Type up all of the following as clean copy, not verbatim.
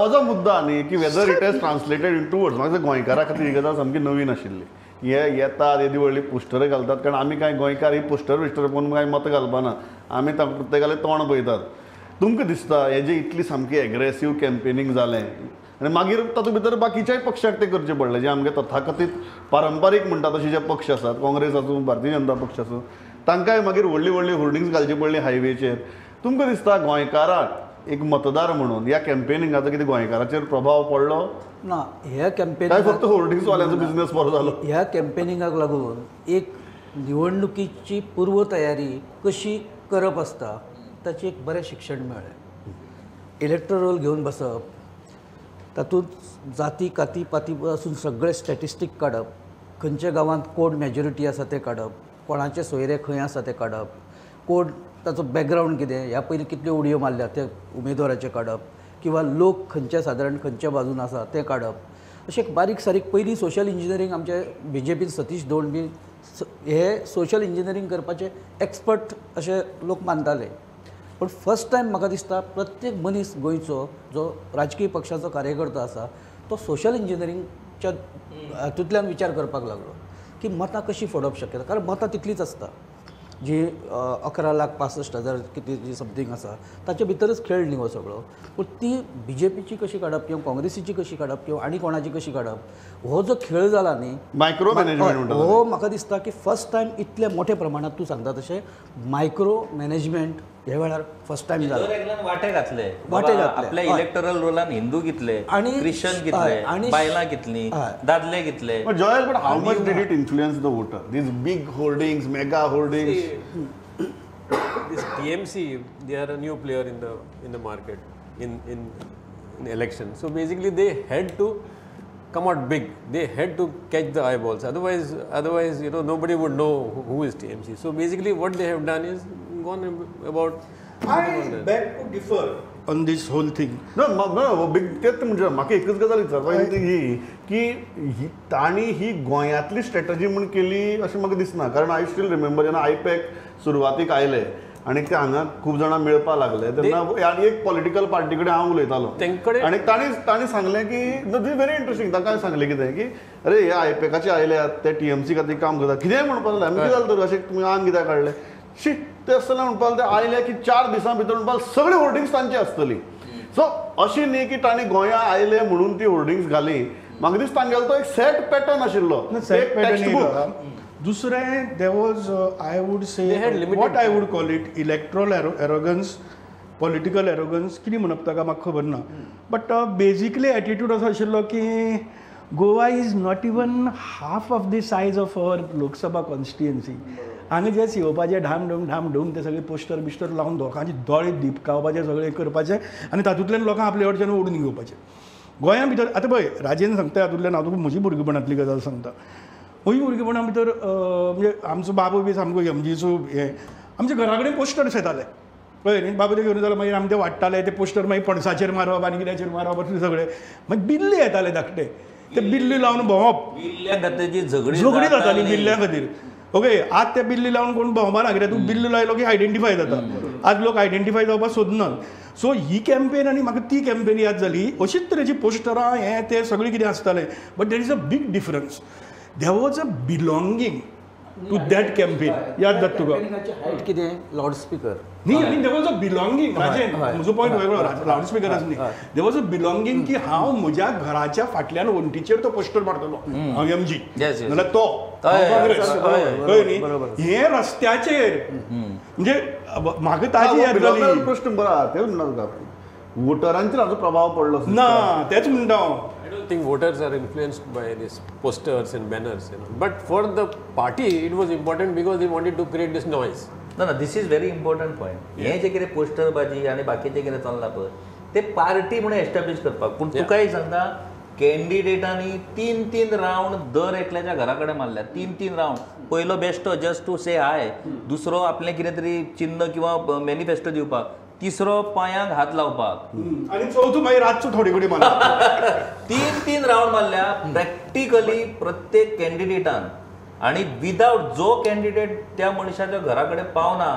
हो जो मुद्दो न्ही की whether it has translated into words, म्हाका गोंयकारा खातीर ही गजाल सामकी नवीन आशिल्ली. हे येतात येदी व्हडली पोस्टरां घालतात, कारण आमी कांय गोंयकार ही पोस्टर बिस्टर पळोवन कांय मतां घालपाना, आमी प्रत्येकालें तोंड पळयतात. तुमकां दिसता हे जे इतली सामकी एग्रेसीव कॅम्पेनींग जालें आनी मागीर तातूंत भितर बाकीच्याय पक्षाक तें करचें पडलें, जे आमगे तथाकथीत पारंपारीक म्हणटा तशे जे पक्ष आसात, काँग्रेस आसूं, भारतीय जनता पक्ष आसूं, तांकांय मागीर व्हडली व्हडली होर्डिंग्स घालची पडली हायवेचेर. तुमकां दिसता गोंयकाराक एक मतदार म्हणून ह्या कॅम्पेनिंगाचो कितें गोंयकाराचेर प्रभाव पडलो ना? ह्या कॅम्पेनिंग फक्त होर्डिंग्स वाल्यांचो बिझनेस बरो जालो. ह्या कॅम्पेनिंगाक लागून एक निवडणुकीची पूर्वतयारी कशी करप आसता ताचें एक बरें शिक्षण मेळ्ळें. इलेक्ट्रोल घेवन बसप, तातूंत जाती काती पाती पासून सगळे स्टॅटिस्टीक काडप, खंयच्या गांवांत कोण मॅजॉरिटी आसा तें काडप, कोणाचे सोयरे खंय आसा तें काडप, कोण ताचो बॅकग्रावंड कितें, ह्या पयलीं कितल्यो उडयो मारल्या ते उमेदवाराचें काडप, किंवा लोक खंयच्या सादारण खंयच्या बाजून आसा तें काडप, अशें बारीक सारीक पयलीं सोशल इंजिनियरींग आमचे बीजेपीन सतीश धोंड बी हे सोशल इंजिनियरींग करपाचे एक्सपर्ट अशे लोक मानताले. पूण फर्स्ट टायम म्हाका दिसता प्रत्येक मनीस गोंयचो जो राजकीय पक्षाचो कार्यकर्तो आसा तो सोशल इंजिनियरींगच्या हातूंतल्यान विचार करपाक लागलो की मतां कशीं फोडप शक्यता, कारण मतां तितलींच आसता जी 11,65,000 कितें जी समथींग आसा ताचे भितरच खेळ न्ही हो सगळो. पूण ती बीजेपीची कशी काडप किंवा काँग्रेसीची कशी काडप किंवा आनी कोणाची कशी काडप हो जो खेळ जाला न्ही, मायक्रो मॅनेजमेंट, हो म्हाका दिसता की फर्स्ट टायम इतल्या मोठ्या प्रमाणात तूं सांगता तशें मायक्रो मॅनेजमेंट ह्या वेळार फर्स्ट टायम जाला. वाटे घातले, वाटे घातले आपल्या इलेक्टोरल रोलान हिंदू घेतले आनी क्रिश्चन घेतले आनी बायलां घेतली, दादले घेतले. But Joel, but how much did it influence the voter? These big hoardings, mega hoardings. This TMC, they are a new player in the market in election. So basically they had to come out big. They had to catch the eyeballs. Otherwise, you know, nobody would know who is TMC. So basically what they have done is gone about. I beg to differ on this whole thing. No, no, big तेच म्हणजे म्हाका एकच गजाल विचारपाक ही की तांणी ही गोंयांतली strategy म्हूण केली अशें म्हाका दिसना, कारण I still remember जेन्ना आयपॅक सुरवातीक आयले आनी ते हांगा खूब जाणां मेळपाक लागले तेन्ना आनी एक पॉलिटिकल पार्टी कडेन हांव उलयतालो आनी तांणी सांगलें की this very interesting, तांकां सांगलें कितें की अरे हे आयपॅकाचे आयल्यात ते टीएमसी खातीर काम करतात कितेंय म्हणपाक लागले. आमी कितें जालें तर अशें तुमी आंग कित्याक काडलें शी ते आसतना म्हणपाक ते आयले की 4 दिसां भितर म्हणपाक सगळी होर्डिंग्स तांची आसतली. सो अशी न्ही की तांणी गोंया आयले म्हणून ती होर्डिंग्स घाली, म्हाका दिसता तांगेलो तो एक सेट पॅटर्न आशिल्लो, सेट पॅटर्न. दुसरें, there was I would say what I would call it electoral arrogance, political arrogance, कितें म्हणप ताका म्हाका खबर ना, बट बेजिकली एटिट्यूड असो आशिल्लो की Goa is not even half of the size of our Lok Sabha constituency. हांगा जे सिओपाचे ढाम ढूम ढाम ढूम ते सगळे पोस्टर बिस्टर लावन लोकांचे दोळे दिपकावपाचे सगळें करपाचें आनी तातूंतल्यान लोकांक आपले कडच्यान ओडून घेवपाचें. गोंया भितर आतां पळय राजेन सांगता हातूंतल्यान हांव तुका म्हजी भुरगेपणांतली गजाल सांगता. म्हजी भुरगेपणा भितर म्हणजे आमचो बाबू बी सामको एमजीचो हें आमच्या घरा कडेन पोस्टर्स येताले कळ्ळें न्ही, बाबू ते घेवन जाल्यार मागीर आमी ते वाडटाले ते पोस्टर मागीर पणसाचेर मारप आनी कित्याचेर मारप असले सगळे. मागीर बिल्ली येताले धाकटे, ते बिल्ली लावन भोंवप, झगडी जाताली बिल्ल्या खातीर. ओके, आज ते बिल्ली लावन कोण भोंवपाना कित्याक तूं बिल्ली लायलो की आयडेंटिफाय जाता, आज लोक आयडेंटिफाय जावपाक सोदनात. सो ही कॅम्पेन आनी म्हाका ती कॅम्पेन याद जाली. अशीच तरेची पोस्टरां हें तें सगळें कितें आसतालें, but there is a big difference. There was a belonging to that campaign. याद जाता तुका हायट कितें लावडस्पीकर न्ही, आनी there was a belonging. Rajen म्हजो पॉयंट वेगळो, लावडस्पीकरच न्ही, there was a belonging की हांव म्हज्या घराच्या फाटल्यान वण्टीचेर तो पोस्टर मारतलो, हांव एमजी नाल्यार तो काँग्रेस, कळ्ळें न्ही. हें रस्त्याचेर म्हणजे म्हाका ताजी याद जाली. प्रश्न बरो आहा, तें म्हणटा तुका वोटरांचेर हाचो प्रभाव पडलो ना, तेंच म्हणटा हांव. I don't think voters are influenced by these posters and banners, you know. But for the party, it was important because they wanted to create this noise. No, no, this is very important point. हे जे कितें poster बाजी आनी बाकीचे कितें चल्लां पळय ते party म्हणून एस्टॅब्लिश करपाक. पूण तुकाय सांगता कॅन्डिडेटांनी 3-3 रावंड दर एकल्याच्या घरा कडेन मारल्या, 3-3 रावंड. पयलो बेश्टो जस्ट टू से हाय, दुसरो आपलें कितें तरी चिन्न किंवा मॅनिफेस्टो दिवपाक, तिसरो पांयांक हात लावपाक आनी चवथो मागीर रातचो थोडे कडेन मारला. 3-3 रावंड मारल्या प्रॅक्टिकली प्रत्येक कॅन्डिडेटान. आनी विदावट जो कॅन्डिडेट त्या मनशाच्या घरा कडेन पावना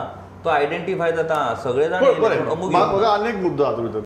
तो आयडेंटिफाय जाता सगळे जाण. अनेक मुद्दो हातूंत भितर.